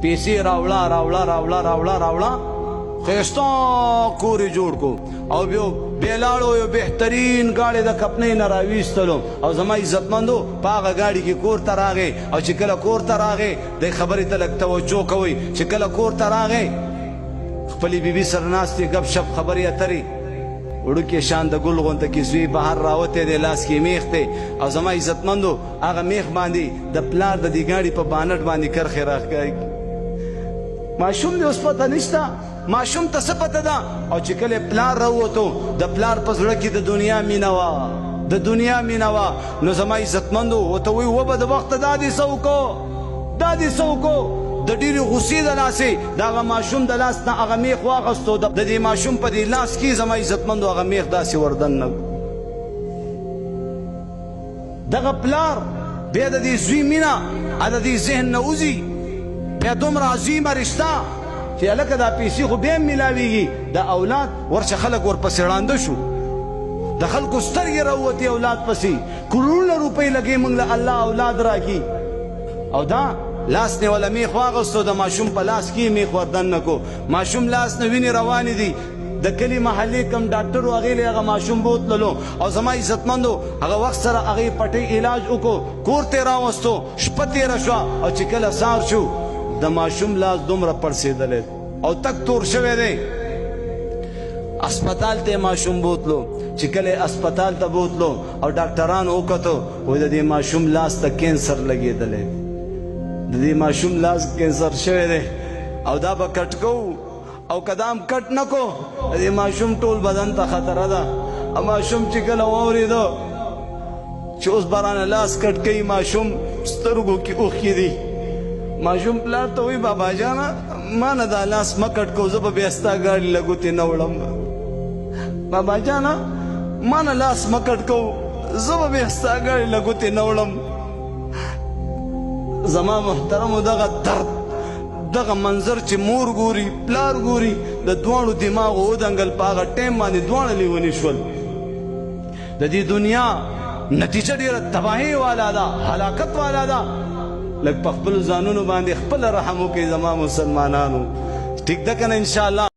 پیسې راوړه راوړه راوړه راوړه راوړه، ښایسته کور یې جوړ کو او بیا بیا لاړو، یو بهترین ګاډی د کپنۍ نه راویستلو او زما عزتمندو په هغه ګاډي کې کور ته راغی. او چې کله کور ته راغی، د خبرې ته لږ توجه کوئ، چې کله کور ته راغی خپلې بیبي سره ناست دی، ګپ شپ خبرې اترې، وړوکی شان د ګل غونته کې زوی بهر راوتی دی، لاس کې میخ دی او زما عزتمندو هغه میخ باندې د پلار د دې ګاډي په بانټ باندې کرښې راښکاري. ماشوم دی، اوس پته نشته ماشوم ته څه پته ده. او چې کله پلار راووتو، د پلار په زړه کې د دنیا مینه وه، د دنیا مینه وه. نو زما عزتمندو ورته وایي، وبه د وخته دا دې څه وکړو، دا دې څه وکړو؟ د ډېرې غصې د لاسې د هغه ماشوم د لاس نه هغه میخ واخستو، د دې ماشوم په دې لاس کې زما عزتمندو هغه میخ داسې وردننه. دغه پلار بیا د دې زوی مینه د دې ذهن نه وځي، بیا دومره عظیمه رشته چې هلکه دا پیسې خو بیا هم میلاویږي، د اولاد ورشه خلک ورپسې ړانده شو، د خلکو سترګې راووتې اولاد پسې، کروړونه روپۍ لګې موږ له الله اولاد راکړي. او دا لاس نه ولا میخ واغستو، د ماشوم په لاس کې میخ وردننه کو، ماشوم لاس نه وینې روانې دي. د کلي محلې کوم ډاکټر و، هغې له هغه ماشوم بوتللو او زما عزتمندو هغه وخت سره هغې پټۍ علاج وکړو، کور ته یې راوستو. شپه تېره شوه او چې کله سهار شو، د ماشوم لاس دومره پړسېدلی او تک تور شوی دی. هسپتال ته ماشوم بوتلو، چې کله هسپتال ته بوتلو او ډاکټرانو وکتو، وایي د دې ماشوم لاس ته کینسر لګېدلی، د دې ماشوم لاس کینسر شوی دی او دا به کټ کوو او که دا هم کټ نه کو، د دې ماشوم ټول بدن ته خطره ده. او ماشوم چې کله واورېدو چې اوس به رانه لاس کټ کوي، ماشوم سترګو کې اوښکې دي. ماشوم پلار ته وایي، بابا جانه، ما نه دا لاس مه کټ کو، زه به بیا ستا ګاډي له ګوتې نه وړم. بابا جانه، ما نه لاس مه کټ کو، زه به بیا ستا ګاډي له ګوتې نه وړم. زما محترمو، دغه درد، دغه منظر چې مور ګوري، پلار ګوري، د دواړو دماغو ودنګل، په هغه ټایم باندې دواړه لیوني شول. د دې دنیا نتیجه ډیره تباهي والا ده، هلاکت والا ده. لږ په خپل ځانونو باندې خپل رحم وکړئ زما مسلمانانو. ټیک ده کنه؟ ان شاء الله.